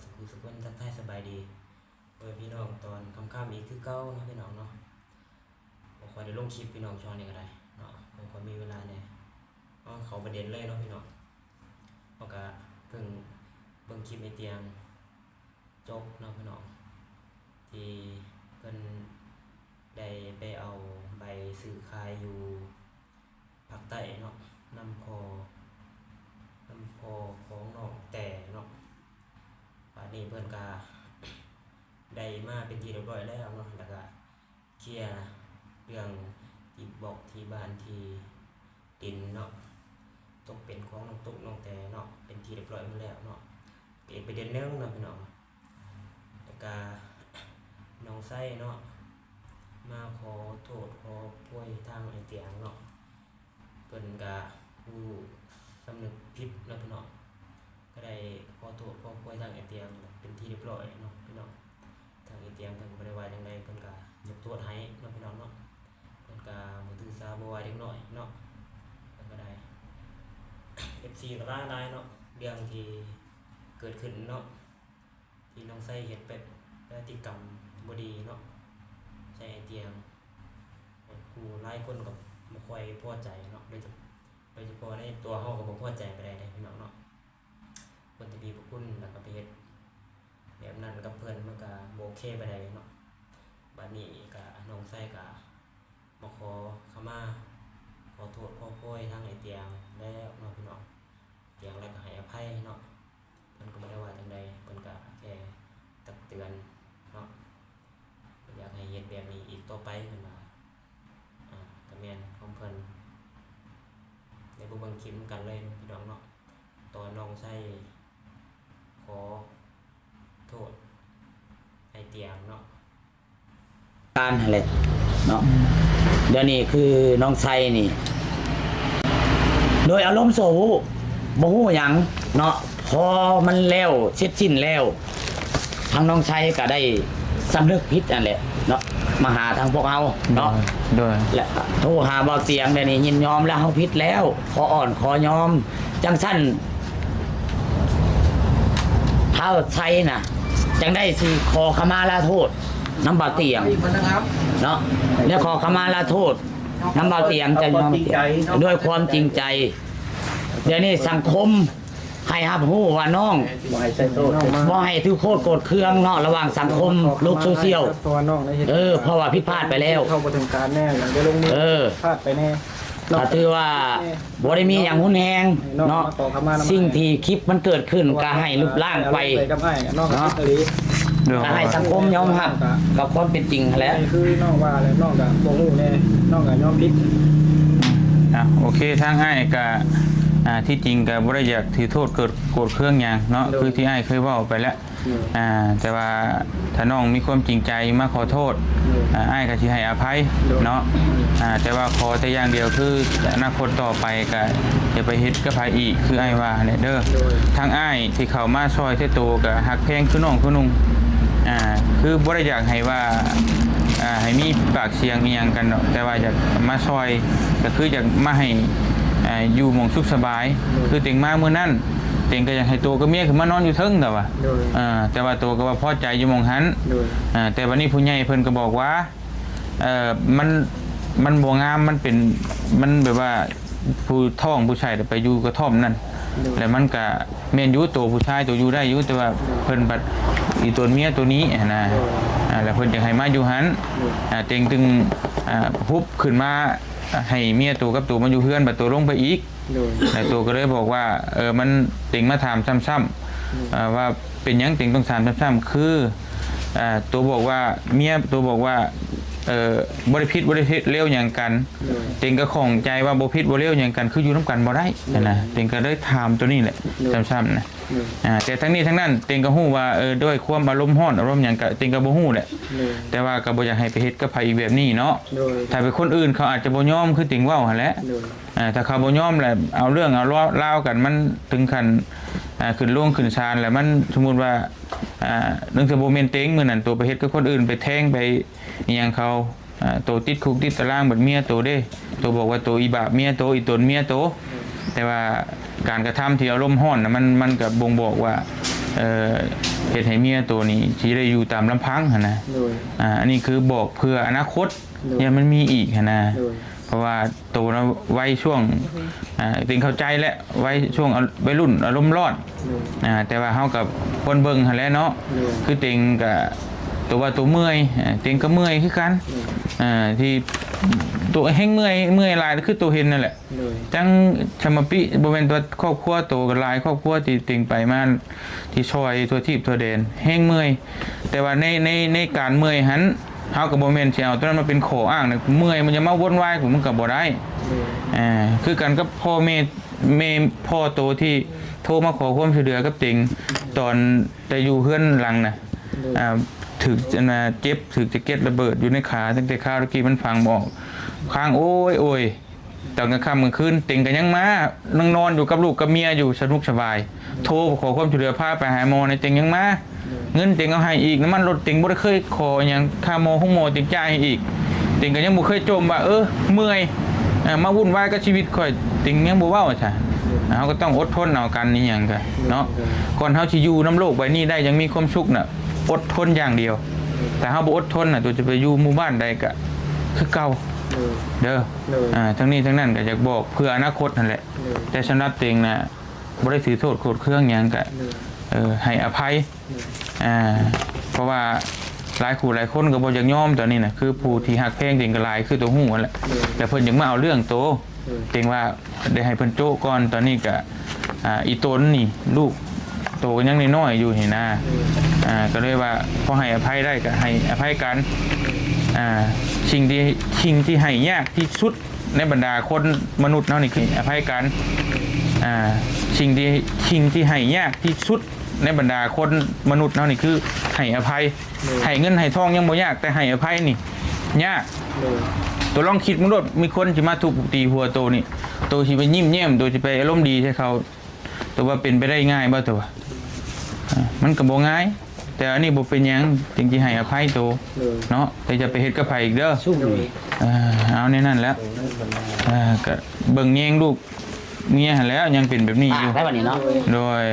ສຸກຄູ່ສຸກຄົນ ທັກທາຍສະບາຍດີພໍ່ແມ່ພີ່ນ້ອງຕອນຄ່ຳໆອີກຄືເກົ່າເນາະພີ່ນ້ອງເນາະ. ບໍ່ຄ່ອຍໄດ້ລົງຄລິບພີ່ນ້ອງ ຊ່ວງນີ້ກໍໄດ້ເນາະ ບໍ່ຄ່ອຍມີເວລາແດ່. ເອົາເຂົ້າປະເດັນເລີຍເນາະພີ່ນ້ອງ. ເຮົາກໍເພິ່ງເບິ່ງຄລິບໄອ້ຕຽງຈົບເນາະພີ່ນ້ອງ ທີ່ເພິ່ນໄດ້ໄປເອົາໃບຊື້ຂາຍຢູ່ ພາກໃຕ້ເນາະ ນຳພໍ່ ນຳພໍ່ຂອງນ້ອງແຕ່ເນາະ. ບາດນີ້ເພິ່ນກະໄດ້ມາເປັນທີ່ຮຽບຮ້ອຍແລ້ວເນາະ ແລ້ວກະເຄຍເລື່ອງທີ່ບອກທີ່ບ້ານທີ່ດິນເນາະ ຕົກເປັນຂອງນ້ອງຕຸກນ້ອງແຕ່ເນາະ ເປັນທີ່ຮຽບຮ້ອຍໝົດແລ້ວເນາະ. ເປັນອີກປະເດັນໜຶ່ງເນາະພີ່ນ້ອງ. ແລ້ວກະນ້ອງໄຊເນາະ ມາຂໍໂທດຂໍໂພຍທາງອ້າຍຕຽງເນາະ ເພິ່ນກະຮູ້ສຳນຶກຜິດເນາະພີ່ນ້ອງ ກໍໄດ້ຂໍໂທດຂໍໂພຍທາງອ້າຍຕຽງເປັນທີ່ຮຽບຮ້ອຍເນາະພີ່ນ້ອງ. ທາງອ້າຍຕຽງເພິ່ນກໍບໍ່ໄດ້ວ່າຈັ່ງໃດ ເພິ່ນກະຍົກໂທດໃຫ້ເນາະພີ່ນ້ອງເນາະ. ເພິ່ນກະບໍ່ຖືສາ ບໍ່ວ່າເດັກນ້ອຍເນາະ ເພິ່ນກໍໄດ້ ເອັຟຊີ ກໍຫຼາຍໆເນາະ ເລື່ອງທີ່ເກີດຂຶ້ນເນາະ ທີ່ນ້ອງໄຊເຮັດໄປ ພະຕິກຳບໍ່ດີເນາະ ໃສ່ອ້າຍຕຽງ. ຜູ້ຫຼາຍຄົນກໍບໍ່ຄ່ອຍພໍໃຈເນາະ ໂດຍສະ ໂດຍສະເພາະໃນຕົວເຮົາກໍບໍ່ພໍໃຈປານໃດເດ້ພີ່ນ້ອງເນາະ. ຄົນທີ່ມີພະຄຸນ ແລ້ວກໍໄປເຮັດແບບນັ້ນກັບເພິ່ນ ມັນກໍບໍ່ໂອເຄປານໃດເນາະ. ບາດນີ້ກໍນ້ອງໄຊກໍມາຂໍຂະມາ ຂໍໂທດຂໍໂພຍທາງອ້າຍຕຽງແລ້ວເນາະພີ່ນ້ອງ. ຕຽງແລ້ວກໍໃຫ້ອະໄພເນາະ ເພິ່ນກໍບໍ່ໄດ້ວ່າຈັ່ງໃດ ເພິ່ນກໍແຄ່ຕັກເຕືອນເນາະ ບໍ່ຢາກໃຫ້ເຮັດແບບນີ້ອີກຕໍ່ໄປ ເພິ່ນວ່າ. ອາ ກໍແມ່ນຂອງເພິ່ນ. ໄດ້ໄປເບິ່ງຄລິບນຳກັນເລີຍພີ່ນ້ອງເນາະ ຕອນນ້ອງໄຊຂໍໂທດອ້າຍຕຽງເນາະ. ການຫັ້ນແຫຼະເນາະ ດຽວນີ້ຄືນ້ອງໄຊນີ້ ໂດຍອາລົມຊົ່ວວູບ ບໍ່ຮູ້ຫຍັງເນາະ ພໍມັນແລ້ວເສັດສິ້ນແລ້ວ ທາງນ້ອງໄຊກໍໄດ້ສຳນຶກຜິດຫັ້ນແຫຼະເນາະ ມາຫາທາງພວກເຮົາເນາະ ໂດຍ ແລະ ໂທຫາບ່າວຕຽງ ດຽວນີ້ຍິນຍອມແລ້ວ ເຮົາຜິດແລ້ວ ຂໍອ່ອນຂໍຍອມ ຈັ່ງຊັ້ນ ທ້າວໄຊນະ ຈັ່ງໄດ້ຊິຂໍຂະມາລາໂທດນຳບ່າວຕຽງເນາະ ແລະ ຂໍຂະມາລາໂທດນຳບ່າວຕຽງ ຈະຍອມ ດ້ວຍຄວາມຈິງໃຈ. ດຽວນີ້ສັງຄົມໃຫ້ຮັບຮູ້ວ່ານ້ອງ ບໍ່ໃຫ້ໃສ່ໂທດ ບໍ່ໃຫ້ຖືໂທດໂກດເຄືອງເນາະ ລະຫວ່າງສັງຄົມໂລກໂຊຊຽວ ເອີ ເພາະວ່າຜິດພາດໄປແລ້ວ ເຂົ້າບໍ່ເຖິງການແນ່ ຍັງໄດ້ລົງມື ເອີ ພາດໄປແນ່ ກໍຖືວ່າບໍ່ໄດ້ມີຫຍັງຮຸນແຮງເນາະ ສິ່ງທີ່ຄລິບມັນເກີດຂຶ້ນກໍໃຫ້ລົບລ້າງໄປ ເນາະ ກໍໃຫ້ສັງຄົມຍອມຮັບກັບຄວາມເປັນຈິງຫັ້ນແຫຼະ ຄືນ້ອງວ່າແຫຼະ ນ້ອງກໍບໍ່ຮູ້ແນ່ ນ້ອງກໍຍອມຜິດ. ອາ ໂອເຄ ທາງອ້າຍກໍ ອາ ທີ່ຈິງກໍບໍ່ໄດ້ຢາກຖືໂທດເກີດໂກດເຄືອງຫຍັງເນາະ ຄືທີ່ອ້າຍເຄີຍເວົ້າໄປແລ້ວ ອາ ແຕ່ວ່າຖ້ານ້ອງມີຄວາມຈິງໃຈມາຂໍໂທດ ອາ ອ້າຍກໍຊິໃຫ້ອະໄພເນາະ ອາ ແຕ່ວ່າຂໍແຕ່ຢ່າງດຽວ ຄືອະນາຄົດຕໍ່ໄປກໍຢ່າໄປເຮັດກັບໃຜອີກ ຄືອ້າຍວ່າແຫຼະເດີ. ທາງອ້າຍທີ່ເຂົ້າມາຊ່ອຍແຕ່ໂຕກໍຮັກແພງຄືນ້ອງຄືນຸ່ງ ອາ ຄືບໍ່ໄດ້ຢາກໃຫ້ວ່າ ອາ ໃຫ້ມີປາກສຽງອີ່ຫຍັງກັນດອກ ແຕ່ວ່າຢາກມາຊ່ອຍ ກໍຄືຢາກມາໃຫ້ ອາ ຢູ່ໝ່ອງສຸກສະບາຍ ຄືເຕັງມາມື້ນັ້ນ ເຕັງກໍຢາກໃຫ້ໂຕກັບເມຍຂຶ້ນມານອນຢູ່ເທິງ ແຕ່ວ່າ ໂດຍ ເອີ ແຕ່ວ່າໂຕກໍວ່າພໍໃຈຢູ່ໝ່ອງຫັ້ນ ໂດຍ ເອີ ແຕ່ບັດນີ້ຜູ້ໃຫຍ່ເພິ່ນກໍບອກວ່າ ເອີ ມັນ ມັນບໍ່ງາມ ມັນເປັນ ມັນແບບວ່າຜູ້ທ້ອງຜູ້ຊາຍໄປຢູ່ກະທ່ອມນັ້ນ ໂດຍ ແລ້ວມັນກະແມ່ນຢູ່ ໂຕຜູ້ຊາຍໂຕຢູ່ໄດ້ຢູ່ ແຕ່ວ່າ ໂດຍ ເພິ່ນບັດອີຕົນເມຍໂຕນີ້ຫັ້ນນະ ໂດຍ ອາ ແລ້ວເພິ່ນຢາກໃຫ້ມາຢູ່ຫັ້ນ ໂດຍ ອາ ເຕັງຈຶ່ງ ອາ ຮຸບຂຶ້ນມາ ໃຫ້ເມຍໂຕກັບໂຕມາຢູ່ເຮືອນ ບັດໂຕລົງໄປອີກ ໂດຍ ແລ້ວໂຕກໍເລີຍບອກວ່າ ເອີ ມັນ ເຕັງມາຖາມຊ້ຳໆ ໂດຍ ເອີ ວ່າເປັນຫຍັງເຕັງຕ້ອງຖາມຊ້ຳໆ ຄື ເອີ ໂຕບອກວ່າ ເມຍໂຕບອກວ່າ ເອີ ບໍ່ໄດ້ຜິດບໍ່ໄດ້ເລວຫຍັງກັນ ໂດຍ ເຕັງກໍຂ້ອງໃຈວ່າບໍ່ຜິດບໍ່ເລວຫຍັງກັນ ຄືຢູ່ນຳກັນບໍ່ໄດ້ ໂດຍ ຫັ້ນນະ ເຕັງກໍເລີຍຖາມໂຕນີ້ແຫຼະ ໂດຍ ຊ້ຳໆນະ ໂດຍ ອາ ແຕ່ທັງນີ້ທັງນັ້ນ ເຕັງກໍຮູ້ວ່າ ເອີ ດ້ວຍຄວາມອາລົມຮ້ອນ ອາລົມຫຍັງ ກະ ເຕັງກໍບໍ່ຮູ້ແຫຼະ ໂດຍ ແຕ່ວ່າກໍບໍ່ຢາກໃຫ້ໄປເຮັດກັບໃຜອີກແບບນີ້ເນາະ ໂດຍ ຖ້າເປັນຄົນອື່ນເຂົາອາດຈະບໍ່ຍອມຄືເຕັງເວົ້າຫັ້ນແຫຼະ ໂດຍ ອາ ຖ້າເຂົາບໍ່ຍອມແຫຼະ ເອົາເລື່ອງເອົາລາວກັນ ມັນເຖິງຂັ້ນ ອາ ຂຶ້ນໂລງຂຶ້ນສານແຫຼະ ມັນສົມມຸດວ່າ ອາ ເລື່ອງທີ່ບໍ່ແມ່ນເຕັງ ມື້ນັ້ນໂຕໄປເຮັດກັບຄົນອື່ນ ໄປແທງໄປອີ່ຫຍັງເຂົາ ອາ ໂຕຕິດຄຸກຕິດຕາລາງ ບັດເມຍໂຕເດ້ ໂຕບອກວ່າໂຕອີບາບເມຍໂຕ ອີຕົນເມຍໂຕ ແຕ່ວ່າການກະທຳທີ່ອາລົມຮ້ອນນະ ມັນ ມັນກະບົ່ງບອກວ່າ ເອີ ເຮັດໃຫ້ເມຍໂຕນີ້ຊິໄດ້ຢູ່ຕາມລຳພັງຫັ້ນນະ. ໂດຍ ອ່າ ອັນນີ້ຄືບອກເພື່ອອະນາຄົດ ໂດຍ ຢ້ານມັນມີອີກຫັ້ນນະ. ໂດຍ ເພາະວ່າໂຕນະໄວຊ່ວງ ອ່າ ເຕັງເຂົ້າໃຈແຫຼະ ໄວຊ່ວງ ອາ ໄວລຸ້ນອາລົມຮ້ອນ. ໂດຍ ອ່າ ແຕ່ວ່າເຮົາກໍຄວນເບິ່ງຫັ້ນແຫຼະເນາະ. ໂດຍ ຄືເຕັງກໍ ໂຕວ່າໂຕເມື່ອຍ ເຕັງກໍເມື່ອຍຄືກັນ. ໂດຍ ອ່າ ທີ່ໂຕແຮງເມື່ອຍ ເມື່ອຍຫຼາຍຄືໂຕເຫັນນັ້ນແຫຼະ. ໂດຍ ຈັ່ງສະມາປິ ບໍ່ແມ່ນແຕ່ຄອບຄົວໂຕກໍຫຼາຍຄອບຄົວທີ່ເຕັງໄປມາ ທີ່ຊ່ອຍທົ່ວທີບທົ່ວແດນ ແຮງເມື່ອຍ. ແຕ່ວ່າໃນ ໃນ ໃນການເມື່ອຍຫັ້ນ ເຮົາກໍບໍ່ແມ່ນຊິເອົາຕົວນັ້ນມາເປັນຂໍ້ອ້າງນະ ເມື່ອຍມັນຈະມາວົນວາຍ ມັນກໍບໍ່ໄດ້. ໂດຍ ອ່າ ຄືກັນກັບພໍ່ແມ່ ແມ່ພໍ່ໂຕທີ່ໂທມາຂໍຄວາມຊ່ວຍເຫຼືອກັບເຕັງ ຕອນແຕ່ຢູ່ເຮືອນຫຼັງນະ. ໂດຍ ອ່າ ຖືກອັນນະເຈັບ ຖືກສະເກັດລະເບີດຢູ່ໃນຂາ ຕັ້ງແຕ່ຄາວຕະກີ້ມັນຝັງບໍ່ອອກ ຄ້າງໂອຍໂອຍ. ຕອນກາງຄ່ຳກາງຄືນ ເຕັງກໍຍັງມາ ນັ່ງນອນຢູ່ກັບລູກກັບເມຍຢູ່ສະໜຸກສະບາຍ ໂທຂໍຄວາມຊ່ວຍເຫຼືອ ພາໄປຫາໝໍໃນ ເຕັງຍັງມາ. ໂດຍ ເງິນເຕັງເອົາໃຫ້ອີກ ນ້ຳມັນລົດເຕັງບໍ່ໄດ້ເຄີຍຂໍຫຍັງ ຄ່າໝໍໂຮງໝໍເຕັງຈ່າຍໃຫ້ອີກ. ເຕັງກໍຍັງບໍ່ເຄີຍຈົ່ມວ່າ ເອີ ເມື່ອຍ ເອີ ມາວຸ່ນວາຍກັບຊີວິດຂ້ອຍ ເຕັງຍັງບໍ່ເວົ້າຊະ. ໂດຍ ເຮົາກໍຕ້ອງອົດທົນເອົາກັນ ອີຫຍັງກໍເນາະ. ໂດຍ ກ່ອນເຮົາຊິຢູ່ນຳໂລກໃບນີ້ໄດ້ຢ່າງມີຄວາມສຸກນະ ອົດທົນຢ່າງດຽວ. ໂດຍ ຖ້າເຮົາບໍ່ອົດທົນນະ ໂຕຈະໄປຢູ່ໝູ່ບ້ານໃດກໍຄືເກົ່າ. ໂດຍ ເດີ ໂດຍ ອ່າ ທັງນີ້ທັງນັ້ນກໍຢາກບອກເພື່ອອະນາຄົດຫັ້ນແຫຼະ. ໂດຍ ແຕ່ສຳລັບເຕັງນະ ບໍ່ໄດ້ຖືໂທດໂກດເຄືອງຫຍັງ ກະ ໂດຍ ເອີ ໃຫ້ອະໄພ. ໂດຍ ອ່າ ເພາະວ່າຫຼາຍຄູ່ຫຼາຍຄົນກໍບໍ່ຢາກຍອມຕອນນີ້ນະ ຄືຜູ້ທີ່ຮັກແພງເຕັງກໍຫຼາຍ ຄືໂຕຮູ້ຫັ້ນແຫຼະ. ໂດຍ ແຕ່ເພິ່ນຢາກມາເອົາເລື່ອງໂຕ. ໂດຍ ເຕັງວ່າໄດ້ໃຫ້ເພິ່ນໂຈະກ່ອນ ຕອນນີ້ກະ ອ່າ ອີ່ຕົນນີ້ ລູກໂຕກໍຍັງນ້ອຍໆຢູ່ຫັ້ນນະ. ໂດຍ ອ່າ ກໍເລີຍວ່າພໍໃຫ້ອະໄພໄດ້ກໍໃຫ້ອະໄພກັນ. ໂດຍ ອ່າ ສິ່ງທີ່ ສິ່ງທີ່ໃຫ້ຍາກທີ່ສຸດ ໃນບັນດາຄົນມະນຸດເຮົານີ້ຄືໃຫ້ອະໄພກັນ. ອ່າ ສິ່ງທີ່ ສິ່ງທີ່ໃຫ້ຍາກທີ່ສຸດໃນບັນດາຄົນມະນຸດເຮົານີ້ຄືໃຫ້ອະໄພ. ໂດຍ ໃຫ້ເງິນໃຫ້ທອງຍັງບໍ່ຍາກ ແຕ່ໃຫ້ອະໄພນີ້ຍາກ. ໂດຍ ໂຕລອງຄິດເບິ່ງໂລດ ມີຄົນຊິມາທຸບຕີຫົວໂຕນີ້ ໂຕຊິໄປຍິ້ມແຍ້ມ ໂຕຊິໄປອາລົມດີໃສ່ເຂົາ ໂຕວ່າເປັນໄປໄດ້ງ່າຍບໍ່ ໂຕວ່າ? ອ່າ ມັນກໍບໍ່ງ່າຍ. ແຕ່ອັນນີ້ບໍ່ເປັນຫຍັງ ຈຶ່ງຊິໃຫ້ອະໄພໂຕ ໂດຍ ເນາະ ແຕ່ຢ່າໄປເຮັດກັບໃຜອີກເດີ. ໂດຍ ເອີ ເອົາແນວນັ້ນແຫຼະ. ເອີ ກໍເບິ່ງແຍງລູກເມຍຫັ້ນແຫຼະ ຍັງເປັນແບບນີ້ຢູ່. ໄດ້ບັດນີ້ເນາະ. ໂດຍ